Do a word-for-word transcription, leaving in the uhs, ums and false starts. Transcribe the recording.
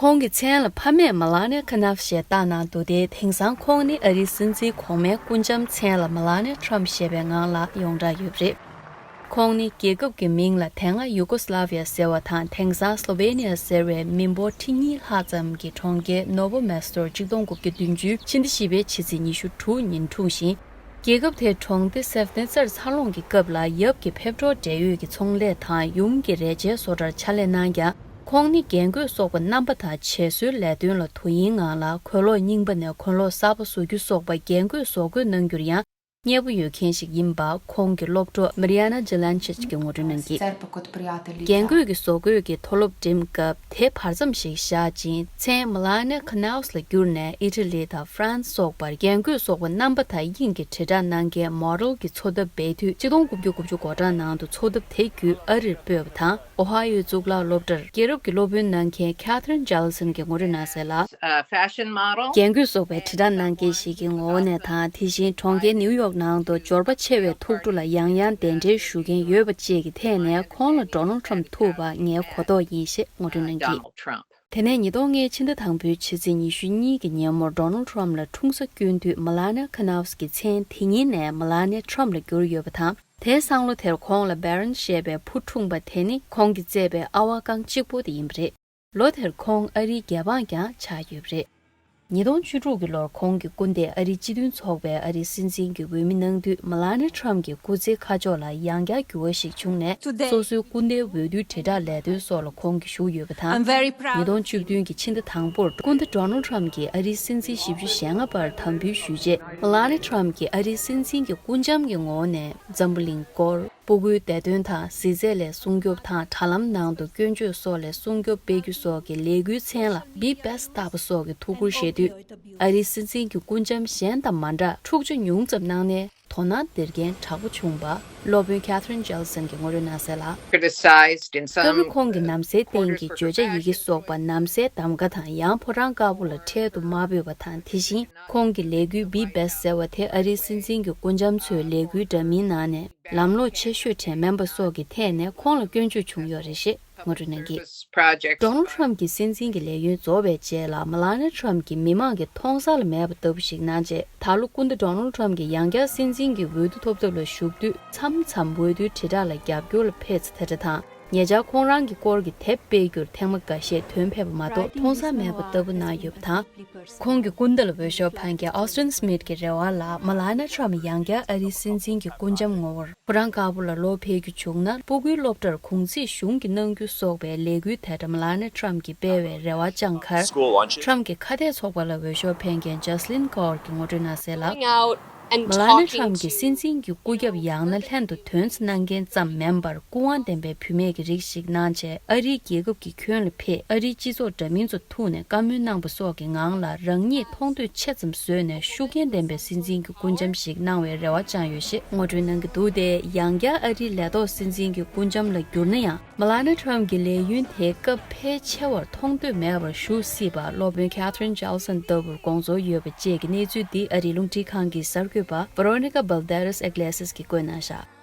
ཁོང་གི་མཚན་ལ་ཕ་མས་མ་ལ་ནེ་ཁ་ནབ་ཞེས་བཏགས་གནང་འདུག་སྟེ། དེང་སང་ཁོང་ནི་ཨ་རིའི་སྲིད་འཛིན་གོང་མའི་སྐུ་འཆམ་མཚན་ལ་མ་ལ་ནེ་ཁྲམ་ཞེས་པའི་ངང་ལ་ཡོངས་གྲགས་ཡོད་པ་རེད། ཁོང་ནི་རྒྱལ་ཁབ་ཀྱི་མིང་ལ་དེ་སྔ་ཡུ་གོ་སི་ལ་བི་ཡ་ཟེར་བ་དང་། དེང་སང་སློ་བེ་ནི་ཡ་ཟེར་བའི་མི་འབོར་ཁྲི་གཉིས་ལྷག་ཙམ་གྱི་གྲོང་ཁྱེར་ནོ་བོ་མེ་སི་ཏོར་གཅིག་སྟོང་དགུ་བརྒྱ་བདུན་ཅུ། ཕྱི་ཟླ་བཞི་པའི་ཕྱི་ཚེས་ཉི་ཤུ་དྲུག་ཉིན་འཁྲུངས་ཤིང་། རྒྱལ་ཁབ་དེའི་གྲོང་སྡེ་སེབ་ནེ་ཙར་འཚར་ལོངས་ཀྱི་སྐབས་ལ་ཡབ་ཀྱི་ཕེབས་འགྲོ་འབྲེལ་ཡོད་ཀྱི་ཚོང་ལས་དང་ཡུམ་གྱི་རས་ཆའི་བཟོ་གྲྭར་ཕྱག་ལས་གནང་ཀྱང་། ཁོང་ནི་རྒྱན་གོས་གསོག་པ་རྣམ་པ་དང་བྱད་བཟོའི་ལས་དོན་ལ་དོ་དབྱིངས་ངང་ལ། གོས་ལོག་རྙིང་པ་ནས་གོན་ལོག་གསར་པ་བཟོ་རྒྱུ་སོགས་པ་རྒྱན་གོས་བཟོ་བཀོད་གནང་རྒྱུར་ཡང་མཉེས་པོ་ཡོད་མཁན་ཞིག་ཡིན་པ། ཁོང་གི་སློབ་གྲོགས་མ་རི་ཡ་ན་ཇི་ལན་ཆིཆ་གིས་ངོ་སྤྲོད་གནང་གིས། རྒྱན་གོས་ཀྱི་བཟོ་བཀོད་ཀྱི་མཐོ་སློབ་འགྲིམས་སྐབས། དེ་བར་མཚམས་ཤིག་བཞག་ཅིང་། མཚན་མ་ལ་ནེ་ཁ་ནའོ་སི་ལ་བསྒྱུར་ནས་ཨི་ཊ་ལི་དང་ཧྥ་རན་སི་སོགས་པར་རྒྱན་གོས་བཟོ་བ་རྣམ་པ་དང་དབྱིངས་ཀྱི་དྲིལ་བསྒྲགས་གནང་མཁན་མོ་ཌེལ་གྱི་འཚོ་ཐབས་འབད་དུས། གཅིག་སྟོང་དགུ་བརྒྱ་དགུ་བཅུ་གོ་གྲངས་ནང་དུ་འཚོ་ཐབས་དེ་བརྒྱུད་ཨ་རིར་སྤོས་པ་དང་། ཨོ་ཧའི་ཡོའི་གཙུག་ལག་སློབ་གྲྭར་རྒྱལ་རབས་ཀྱི་སློབ་དཔོན་གནང་མཁན་ཁེ་ཐི་རིན་ཇེ་ལི་སན་གྱིས་ངོ་སྤྲོད་གནང་གསལ་ལ། ཨ། ཕེ་ཤན་མོ་ཌེལ། རྒྱན་གོས་བཟོ་བའི་དྲིལ་བསྒྲགས་གནང་མཁན་ཞིག་གི་ངོ་བོ་ནས་དང་། དེ་བཞིན་གྲོང་ཁྱེར་ནིའུ་ཡོག་ནང་དུ་འབྱོར་པ་ཆེ་བའི་ཐུགས་སྤྲོ་ལ་ཡང་ཡང་གདན་འདྲེན་ཞུ་མཁན་ཡོད་པ་བཅས་ཀྱི་ཐད་ནས། ཁོང་ལ་ཌོ་ནལ་ཌི་ཊརམ་ཐུག་པ་ངའི་གོ་རྟོགས་ཡིན་ཞེས་ངོ་སྤྲོད་གནང་གིས། དེ་ནས་ཉིས་སྟོང་ལྔའི་ཕྱི་ཟླ་དང་པོའི་ཕྱི་ཚེས་ཉི་ཤུ་གཉིས་ཀྱི་ཉིན་མོར་ཌོ་ནལ་ཌི་ཊརམ་ལ་འཁྲུངས་ས་བསྐྱོན་དུས། མ་ལ་ནེ་ཁ་ནའོ་སི་གི་མཚན་དེ་ཉིད་ནས་མ་ལ་ནེ་ཊརམ་ལ་བསྒྱུར་ཡོད་པ་དང་། དེའི་སང་ལོ་དེར་ཁོང་ལ་བྷེ་རན་ཞེས་པའི་བུ་འཁྲུངས་པ་དེ་ནི་ཁོང་གིས་བཙས་པའི་ཨ་ཝ་རྐང་གཅིག་པོ་དེ་ཡིན་པ་རེད། ལོ་དེར་ཁོང་ཨ་རིའི་རྒྱལ་འབངས་ཀྱང་ཆགས་ཡོད་པ་རེད། ཉིས་སྟོང་བཅུ་དྲུག་གི་ལོར་ཁོང་གི་སྐུ་ཟླས་ཨ་རིའི་སྤྱི་མཐུན་ཚོགས་པའི་ཨ་རིའི་སྲིད་འཛིན་གྱི་འོས་མི་གནང་དུས། མ་ལ་ནེ་ཊརམ་གྱི་སྐུ་ཚེའི་ཁ་ཕྱོགས་ལ་ཡང་བསྐྱར་འགྱུར་བ་ཞིག་བྱུང་ནས། སོ་སོའི་སྐུ་ཟླའི་འོས་བསྡུའི་དྲིལ་བསྒྲགས་ལས་དོན་སོགས་ལ་ཁོང་གིས་ཞུགས་ཡོད་པ་དང་། ཉིས་སྟོང་བཅུ་བདུན་གྱི་ཕྱི་ཟླ་དང་པོར་སྐུ་ཟླ་ཌོ་ནལ་ཌི་ཊརམ་གྱིས་ཨ་རིའི་སྲིད་འཛིན་བཞི་བཅུ་ཞེ་ལྔ་པར་དམ་འབུལ་ཞུས་རྗེས། མ་ལ་ནེ་ཊརམ་གྱིས་ཨ་རིའི་སྲིད་འཛིན་གྱི་སྐུ་འཆམ་གྱི་ངོ་བོ་ནས་འཛམ་བུ་གླིང་སྐོར། སྤུ་གུའི་བདེ་དོན་དང་གཟི་རྫས་ལས་སྲུང་སྐྱོབ་དང་། དྲ་ལམ་ནང་དུ་སྐྱོན་བརྗོད་སོགས་ལས་སྲུང་སྐྱོབ་སྤེལ་རྒྱུ་སོགས་ཀྱི་ལས་འགུལ་མཚན་ལ་བི་བྷེ་སི་ཊི་བཏགས་པ་སོགས་ཀྱི་ཐུགས་ཁུར་བཞེས་དུས། ཨ་རིའི་སྲིད་འཛིན་གྱི་སྐུ་འཆམ་གཞན་དང་མ་འདྲ་འཁྲུག་ཆ་ཉུང་ཙམ་གནང་ནས་དོ་སྣང་སྟེར་མཁན་དྲག་པོ་བྱུང་བ། སློབ་དཔོན་ཁེ་ཐི་རིན་ཇེ་ལི་སན་གྱིས་ངོ་སྤྲོད་གནང་གསལ་ལ། Criticized in some སྐབས་རེ་ཁོང་གིས་ནམ་གསལ་སྟེང་གི་བརྗོད་བྱ་ཡི་གེ་སོགས་པ་ནམ་གསལ་གདམ་ག་དང་། ཡང་ཕོ་བྲང་དཀར་པོ་ལ་འཕྲལ་དུ་མ་སྤོས་པ་དང་། དེ་བཞིན་ཁོང་གི་ལས་འགུལ་བི་བྷེ་སི་ཟེར་བ་དེ་ཨ་རིའི་སྲིད་འཛིན་གྱི་སྐུ་འཆམ་ཚོའི་ལས་འགུལ་འདྲ་མིན་ནང་ནས་ལམ་ལྷོང་ཆེ་ཤོས་དྲན་མིན་པ་སོགས་ཀྱི་ཐད་ནས་ཁོང་ལ་སྐྱོན་བརྗོད་བྱུང་ཡོད་རེད་ཞེས་ངོ་སྤྲོད་གནང་གིས། ཌོ་ནལ་ཌི་ཊརམ་གྱི་སྲིད་འཛིན་གྱི་ལས་ཡུན་རྫོགས་པའི་རྗེས་ལ། མ་ལ་ནེ་ཊརམ་གྱིས་མི་མང་གི་མཐོང་ས་ལ་མེད་པ་ལྟ་བུ་ཞིག་གནང་རྗེས། ད་ལོ་སྐུ་ཟླ་ཌོ་ནལ་ཌི་ཊརམ་གྱིས་ཡང་བསྐྱར་སྲིད་འཛིན་གྱི་འོས་བསྡུ་ཐོབ་ཐབས་ལ་ཞུགས་དུས། མཚམས་མཚམས་འོས་བསྡུའི་དྲིལ་བསྒྲགས་ལ་རྒྱབ་སྐྱོར་ལ་ཕེབས་ཚེ་དེ་འདྲ་དང་། ཉེ་ཆར་ཁོང་རང་གི་སྐོར་གྱི་དེབ་སྤེལ་རྒྱུར་ཐེངས་མ་འགའ་ཤས་དོན་ཕེབས་པ་མ་གཏོགས། མཐོང་ས་མེད་པ་ལྟ་བུ་གནང་ཡོད་པ་དང་། ཁོང་གི་སྐུ་ཟླ་ལ་འོས་ཤོག་འཕངས་མཁན་ཨོ་སི་ཊིན་སི་མིད་ཀྱི་རེ་བ་ལ། མ་ལ་ནེ་ཊརམ་ཡང་བསྐྱར་ཨ་རིའི་སྲིད་འཛིན་གྱི་སྐུ་འཆམ་ངོ་བོར་ཕོ་བྲང་དཀར་པོ་ལ་ལོག་ཕེབས་རྒྱུ་བྱུང་ན། སྤུ་གུའི་སློབ་གྲྭར་གུང་ཚིགས་གཞུང་གིས་གནང་རྒྱུ་སོགས་པའི་ལས་འགུལ་དེ་འདྲ་མ་ལ་ནེ་ཊརམ་གྱིས་སྤེལ་བའི་རེ་བ་བཅངས་ཁར། ཊརམ་གྱི་ཁ་གཏད་ཚོགས་པ་ལ་འོས་ཤོག་འཕེན་མཁན་ཇ་སི་ལིན་ཀོར་གྱིས་ངོ་སྤྲོད་གནང་གསལ་ལ། མ་ལ་ནེ་ཊརམ་གྱིས་སྲིད་འཛིན་གྱི་སྐུ་རྒྱབ་ཡང་ན་ལྷན་དུ་དོན་གནང་མཁན་ཙམ་མིན་པར། སྐུ་དབང་ལྡན་པའི་བུད་མེད་ཀྱི་རིགས་ཤིག་གནང་རྗེས། ཨ་རིའི་རྒྱལ་ཁབ་ཀྱི་ཁྱོན་ལ་ཕེབས། ཨ་རིའི་སྤྱི་ཚོགས་འདྲ་མིན་ཚོ་ཐུག་ནས་བཀའ་མོལ་གནང་པ་སོགས་ཀྱི་ངང་ལ། རང་ཉིད་མཐོང་ཐོས་ཆེ་ཙམ་བཟོས་ནས། ཤུགས་རྐྱེན་ལྡན་པའི་སྲིད་འཛིན་གྱི་སྐུ་འཆམ་ཞིག་གནང་བའི་རེ་བ་བཅངས་ཡོད་ཞེས་ངོ་སྤྲོད་གནང་གི་འདུག་སྟེ། ཡང་བསྐྱར་ཨ་རིའི་ལས་ཐོག་སྲིད་འཛིན་གྱི་སྐུ་འཆམ་ལ་འགྱུར་ན་ཡང་། མ་ལ་ནེ་ཊརམ་གྱི་ལས་ཡུན་དེ་སྐབས་ཕལ་ཆེ་བར་མཐོང་ཐོས་མེད་པར་བཞུགས་སྲིད་པ། སློབ་དཔོན་ཁེ་ཐི་རིན་ཇེ་ལི་སན་ལྟ་བུར་དགོངས་ཚོར་ཡོད་པ་བཅས་ཀྱི་གནས་ཚུལ་འདི་ཨ་རིའི་རླུང་འཕྲིན་ཁང་གི་གསར་འགོད་པ་Veronica Balderas Iglesias གིས་བཀོད་གནང་བཞག།